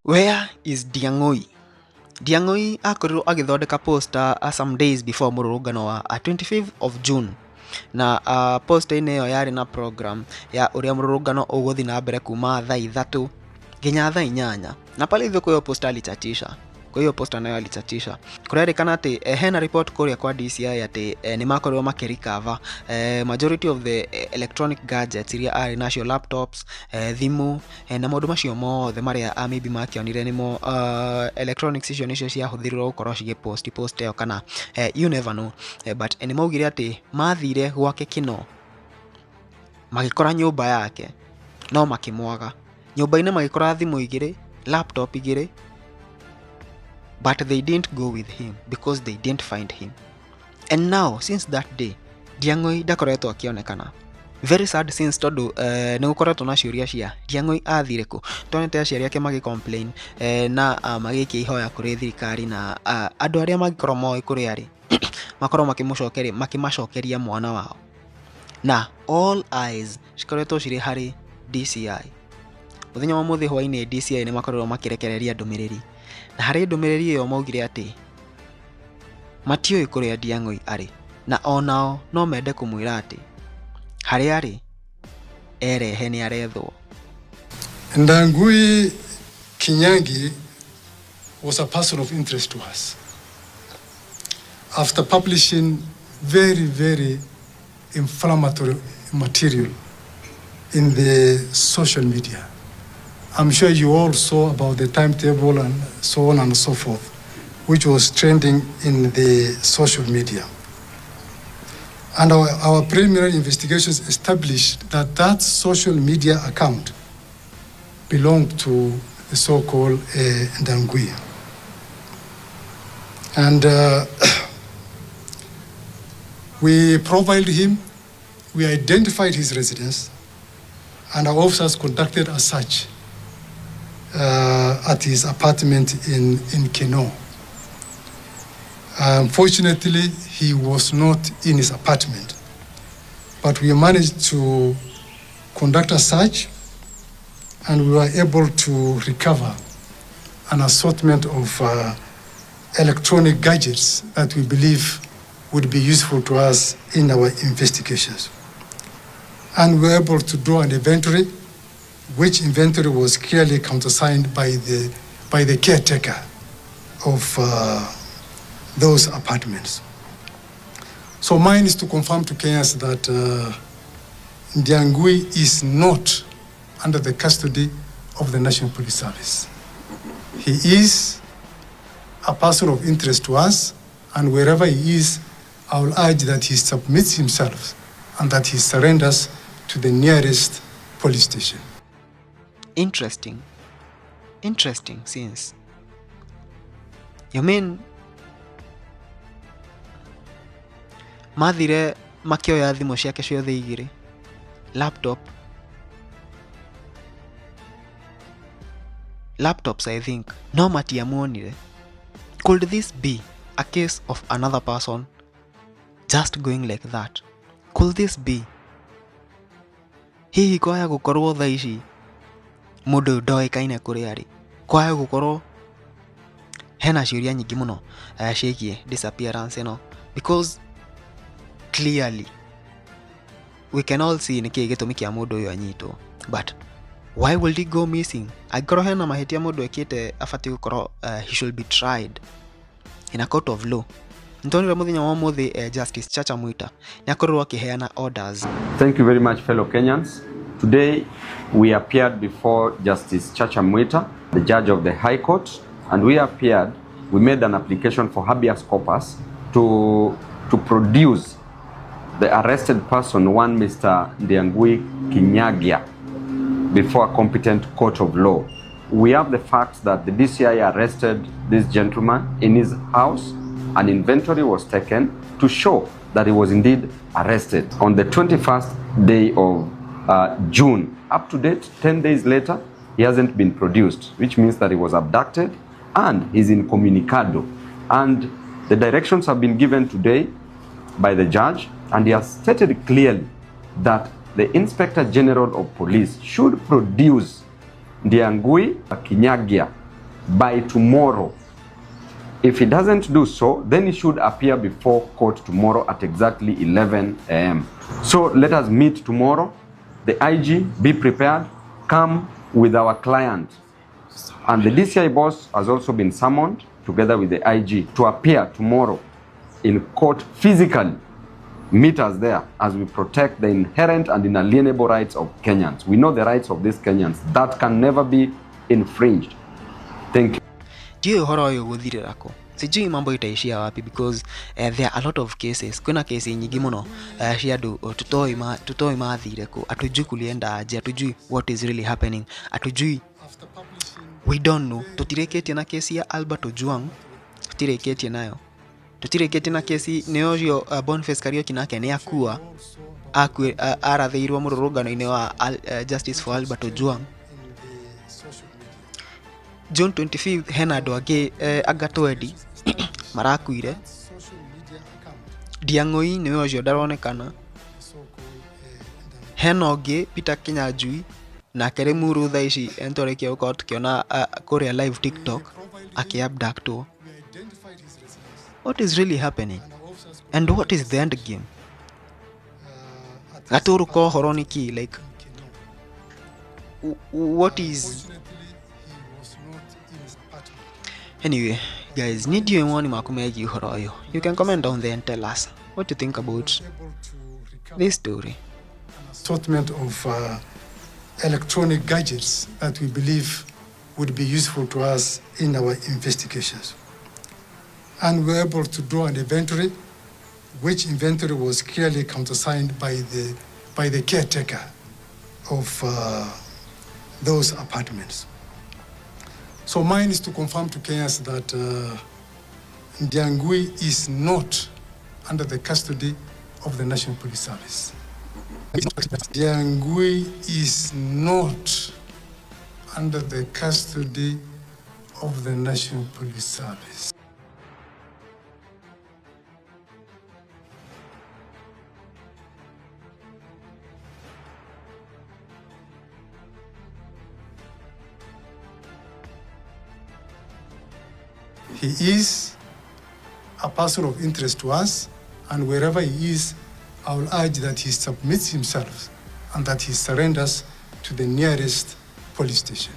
Where is NDIANG'UI? NDIANG'UI akorirwo agithondeka poster some days before mũrũrũngano wa 25th of June. Na poster-inĩ ĩyo yarĩ na program ya ũrĩa mũrũrũngano ũgũthiĩ na mbere kuma thaa 3 nginya thaa 8. Na pale hivyo kwa hiyo poster alichatisha. Kwa hiyo poster nayo alichatisha. Kurerikana ati hena report kuria kwa DCI ati ni makorirwo makirecover majority of the electronic gadgets iria ari nacio laptops, thimu na maundu macio mothe maria maybe makionire nimo electronics icio nicio cia huthirirwo gukorwo cige post eo kana you never know, but ni maugire ati mathire gwake kino magikora nyumba yake no makimwaga. Nyumba-inĩ magikora thimu igire, laptop igire, but they didn't go with him because they didn't find him. And now since that day NDIANG'UI ndakoretwo akionekana. Very sad since tondu ni gukoretwo na ciuria cia NDIANG'UI athire ku. Tonete aciari ake magi complain na magikia ihoya kuri thirikari na andu aria magikorwo moi kuri ari makorwo makimacokeria mwana wao. Na all eyes cikoretwo ciri hari DCI. Muthenya wa muthi hwaini DCI ni makorirwo makirekereria ndumiriri. Na hari ndumiriri iyo maugire ati matioi kuria NDIANG'UI ari na onao no mende kumwira ati hari ari erehe ni arethwo. NDIANG'UI KINYAGIA was a person of interest to us. After publishing very inflammatory material in the social media, I'm sure you all saw about the timetable and so on and so forth, which was trending in the social media. And our preliminary investigations established that that social media account belonged to the so-called NDIANG'UI. And we profiled him, we identified his residence, and our officers conducted a search at his apartment in Keno. Unfortunately, he was not in his apartment, but we managed to conduct a search and we were able to recover an assortment of electronic gadgets that we believe would be useful to us in our investigations. And we were able to do an inventory, which inventory was clearly countersigned by the caretaker of those apartments. So mine is to confirm to Kenyans that NDIANG'UI is not under the custody of the National Police Service. He is a person of interest to us, and wherever he is, I will urge that he submits himself and that he surrenders to the nearest police station. Interesting since you mean mathire makioya thimu ciake ciothe igire, laptops I think no matiamuonire. Could this be a case of another person just going like that? Could this be hihi kwaya gukorwo thaa ici mundu ndoikaine kuri ari, kwaya gukorwo hena ciuria nyingi muno ciigie disappearance ino, because clearly we can all see niki gitumi kia mundu uyu anyitwo, but why will he go missing? Agoro hena mahetia mundu ekite afati gukorwo he should be tried in a court of law. Ntonire muthenya wa muthi Justice Chacha Mwita ni akorwo akiheana orders. Thank you very much, fellow Kenyans. Today we appeared before Justice Chacha Mwita, the judge of the High Court, and we made an application for habeas corpus to produce the arrested person, one Mr. NDIANG'UI KINYAGIA, before a competent court of law. We have the facts that the DCI arrested this gentleman in his house. An inventory was taken to show that he was indeed arrested on the 21st day of June. Up to date, 10 days later, he hasn't been produced, which means that he was abducted and he's incommunicado. And the directions have been given today by the judge, and he has stated clearly that the Inspector General of Police should produce NDIANG'UI KINYAGIA by tomorrow. If he doesn't do so, then he should appear before court tomorrow at exactly 11 a.m. So let us meet tomorrow. The IG, be prepared, come with our client. And the DCI boss has also been summoned together with the IG to appear tomorrow in court physically. Meet us there as we protect the inherent and inalienable rights of Kenyans. We know the rights of these Kenyans that can never be infringed. Thank you. Ndiyo horo yo guthirira ko. Sijui mambo itaishia wapi because there are a lot of cases. Kuna kesi nyingi muno cia andu tutoi mathire ko. Atujui kulienda aje, atujui what is really happening. Atujui, we don't know. Tutireketie na kesi ya Albert Ojwang. Tutireketie nayo. Tutireketie na kesi neyo Boniface Kariuki nake ni akua arathiirwo mururungano-ini wa Justice for Albert Ojwang. June 25th hena andu angi agatwendi marakuire. NDIANG'UI niwe ucio ndaronekana. Hena ungi Peter KINYAGIA na kere muru tha ici entorekia uko tukiona kuria live TikTok akiabductwo. What is really happening? And what is the end game? Gaturu ko horoniki, like what is... Anyway, guys, need you one makumegi horoyo. You can comment down there and tell us what you think about this story. Assortment of electronic gadgets that we believe would be useful to us in our investigations. And we were able to draw an inventory, which inventory was clearly countersigned by the caretaker of those apartments. So mine is to confirm to Kenyans that NDIANG'UI is not under the custody of the National Police Service. NDIANG'UI is not under the custody of the National Police Service. He is a person of interest to us, and wherever he is, I will urge that he submits himself and that he surrenders to the nearest police station.